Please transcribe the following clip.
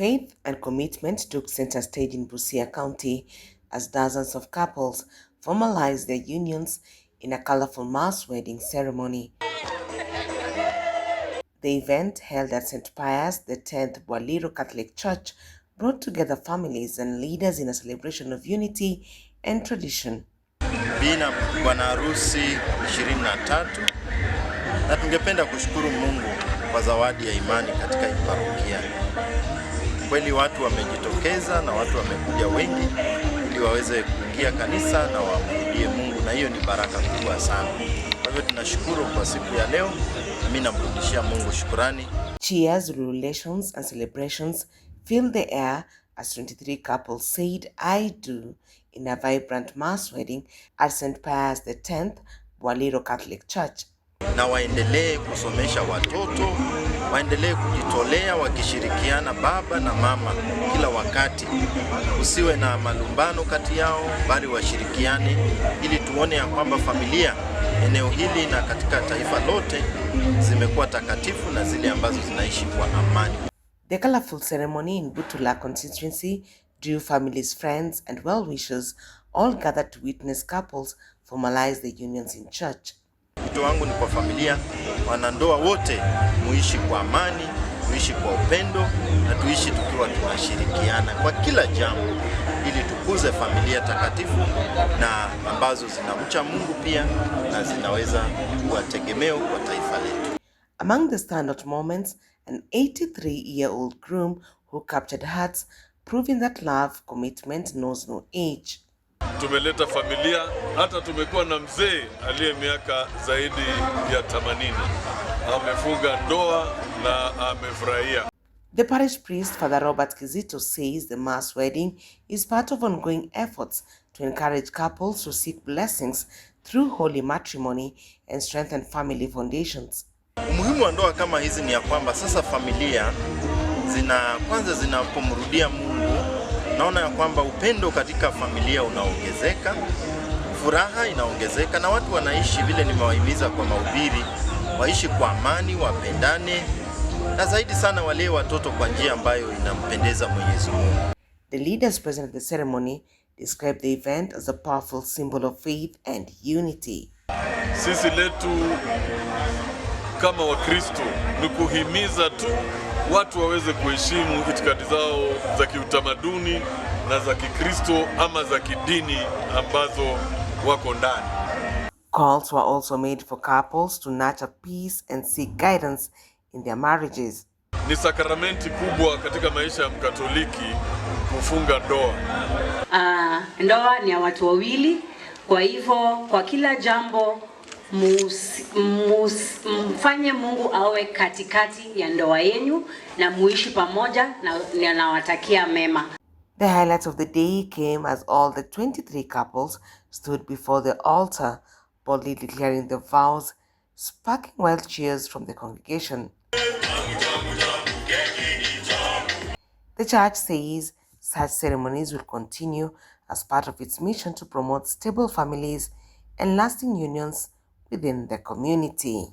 Faith and commitment took center stage in Busia County as dozens of couples formalized their unions in a colorful mass wedding ceremony. The event, held at St. Pius X Bwaliro Catholic Church, brought together families and leaders in a celebration of unity and tradition. Bina bwana harusi 23 na tungependa kushukuru Mungu kwa zawadi ya imani katika parokia. Kweli watu wamejitokeza na watu wamekuja wengi ili waweze kuingia kanisa na wamrudie Mungu, na hiyo ni baraka kubwa sana. Kwa hivyo tunashukuru kwa siku ya leo, na mimi namrudishia Mungu shukurani. Cheers, ululations, and celebrations filled the air as 23 couples said "I do" in a vibrant mass wedding at St. Pius X Bwaliro Catholic Church. Na waendelee kusomesha watoto, waendelee kujitolea wakishirikiana baba na mama kila wakati. Usiwe na malumbano kati yao, bali washirikiane ili tuone ya kwamba familia eneo hili na katika taifa lote zimekuwa takatifu na zile ambazo zinaishi kwa amani. The colorful ceremony in Butula constituency drew families, friends, and well-wishers, all gathered to witness couples formalize their unions in church. Wito wangu ni kwa familia, wanandoa wote muishi kwa amani, tuishi kwa upendo na tuishi tukiwa tunashirikiana kwa kila jambo, ili tukuze familia takatifu na ambazo zinamcha Mungu pia na zinaweza kuwa tegemeo kwa taifa letu. Among the standout moments, an 83-year-old groom who captured hearts, proving that love, commitment knows no age. Tumeleta familia, hata tumekuwa na mzee aliye miaka zaidi ya 80 amefunga ndoa na amefurahia. The parish priest, Father Robert Kizito, says the mass wedding is part of ongoing efforts to encourage couples to seek blessings through holy matrimony and strengthen family foundations. Umuhimu wa ndoa kama hizi ni ya kwamba sasa familia zina kwanza zinapomrudia Mungu, naona ya kwamba upendo katika familia unaongezeka, furaha inaongezeka, na watu wanaishi vile nimewahimiza kwa mahubiri, waishi kwa amani, wapendane, na zaidi sana walee watoto kwa njia ambayo inampendeza Mwenyezi Mungu. The leaders present at the ceremony described the event as a powerful symbol of faith and unity. Sisi letu kama Wakristo ni kuhimiza tu watu waweze kuheshimu itikadi zao za kiutamaduni na za Kikristo ama za kidini ambazo wako ndani. Calls were also made for couples to nurture peace and seek guidance in their marriages. Ni sakramenti kubwa katika maisha ya Mkatoliki kufunga ndoa. Ndoa ni ya watu wawili, kwa hivyo kwa kila jambo mfanye Mungu awe katikati ya ndoa yenu na muishi pamoja na nawatakia mema. The highlight of the day came as all the 23 couples stood before the altar, boldly declaring their vows, sparking wild cheers from the congregation. The church says such ceremonies will continue as part of its mission to promote stable families and lasting unions within the community.